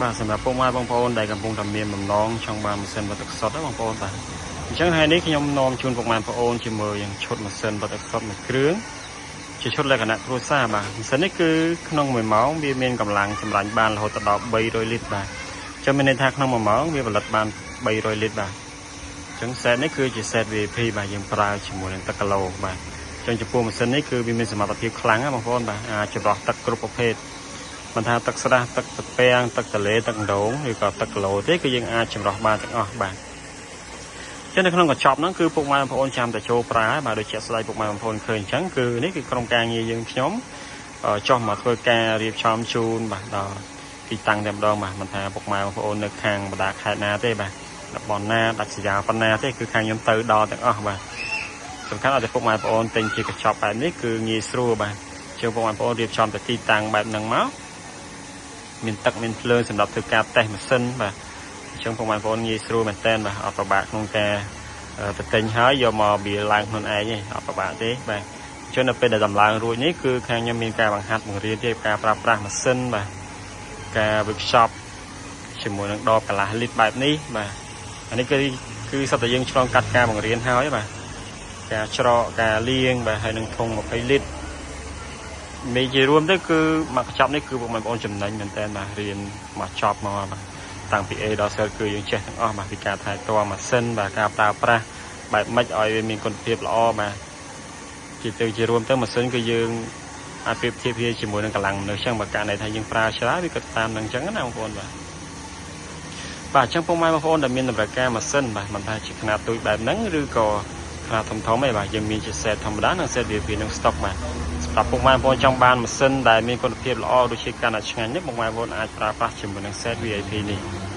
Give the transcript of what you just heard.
បាទសម្រាប់ពុកម៉ែបងប្អូនដែលកំពុងតែមានបំណងចង់បានម៉ាស៊ីនបត់ទឹកសុទ្ធណាបងប្អូនបាទអញ្ចឹងថ្ងៃនេះខ្ញុំនាំជូនពុកម៉ែបងប្អូនជាមួយនឹងឈុតម៉ាស៊ីនបត់ទឹកសុទ្ធមួយគ្រឿងជាឈុតលក្ខណៈគ្រួសារបាទម៉ាស៊ីននេះគឺក្នុង1ម៉ោងវាមានកម្លាំងសម្រាញ់បានរហូតដល់300លីត្របាទអញ្ចឹងមានន័យថាក្នុង1ម៉ោងវាផលិតបាន300លីត្របាទអញ្ចឹង set នេះគឺជា set VIP បាទយើងប្រើជាមួយនឹងទឹកគីឡូបាទអញ្ចឹងចំពោះម៉ាស៊ីននេះគឺវាមានសមត្ថភាពខ្លាំងណាបងប្អូនបាទអាចចម្រោះទឹកគ្រប់ប្រភេទមិនថាទឹកស្រះទឹកត្រពាំងទឹកទន្លេទឹកដងឬក៏ទឹកគីឡូទេគឺយើងអាចចម្រោះបានទាំងអស់បាទចឹងនៅក្នុងកញ្ចប់ហ្នឹងគឺពុកម៉ែបងប្អូនចាំតែចូលប្រើបាទដូចជាក់ស្ដែងពុកម៉ែបងប្អូនឃើញអញ្ចឹងគឺនេះគឺក្រុមការងារយើងខ្ញុំចុះមកធ្វើការរៀបចំជូនបាទដល់ទីតាំងតែម្ដងបាទមិនថាពុកម៉ែបងប្អូននៅខាងបណ្ដាខេត្តណាទេបាទតំបន់ណាដាច់ស្រយាលប៉ុណ្ណាទេគឺខាងខ្ញុំទៅដល់ទាំងអស់បាទសំខាន់ឲ្យតែពុកម៉ែបងប្អូនទិញជាកញ្ចប់បែបនេះគឺងាយស្រួលបាទជាងពុកម៉ែបងប្អូនរៀបចំទៅទីតាំងបែបហ្នឹងមកមានទឹកមានភ្លើងសម្រាប់ធ្វើការតេស្តម៉ាស៊ីនបាទអញ្ចឹងពុកម៉ែបងប្អូនងាយស្រួលមែនតើបាទអត់ពិបាកក្នុងការទៅទិញហើយយកមកវាឡើងខ្លួនឯងទេអត់ពិបាកទេបាទអញ្ចឹងនៅពេលដែលតម្លើងរួចនេះគឺខាងខ្ញុំមានការបង្ហាត់បង្រៀនទេការប្រើប្រាស់ម៉ាស៊ីនបាទការ workshop ជាមួយនឹងដបកន្លះលីត្របែបនេះបាទអានេះគឺគឺសុទ្ធតែយើងឆ្លងកាត់ការបង្រៀនហើយបាទការច្រកការលាងបាទហើយនឹងធុង20លីត្រមេជារួមទៅគឺមកកញ្ចប់នេះគឺបងប្អូនចំណេញមែនតើបាទរៀនមកចប់មកបាទតាំងពី A ដល់ Z គឺយើងចេះទាំងអស់បាទពីការថែទាំម៉ាស៊ីនបាទការប្រើប្រាស់បែបម៉េចឲ្យវាមានគុណភាពល្អបាទជាទៅជារួមទៅម៉ាស៊ីនគឺយើងអាចប្រៀបធៀបវាជាមួយនឹងកម្លាំងមនុស្សចឹងបើករណីថាយើងប្រើច្រើនវាក៏តាមនឹងចឹងណាបងប្អូនបាទបាទអញ្ចឹងពុកម៉ែបងប្អូនដែលមានតម្រូវការម៉ាស៊ីនបាទមិនថាជាខ្នាតទូចបែបហ្នឹងឬក៏ខ្នាតធំធំឯងបាទយើងមានជា set ធម្មតានិង set VIP ក្នុង stock បាទសម្រាប់ពុកម៉ែបងប្អូនចង់បានម៉ាស៊ីនដែលមានគុណភាពល្អដូចជាកាន់តែឆ្ងាញ់នេះពុកម៉ែបងប្អូនអាចប្រើប្រាស់ជាមួយនឹង set VIP នេះ។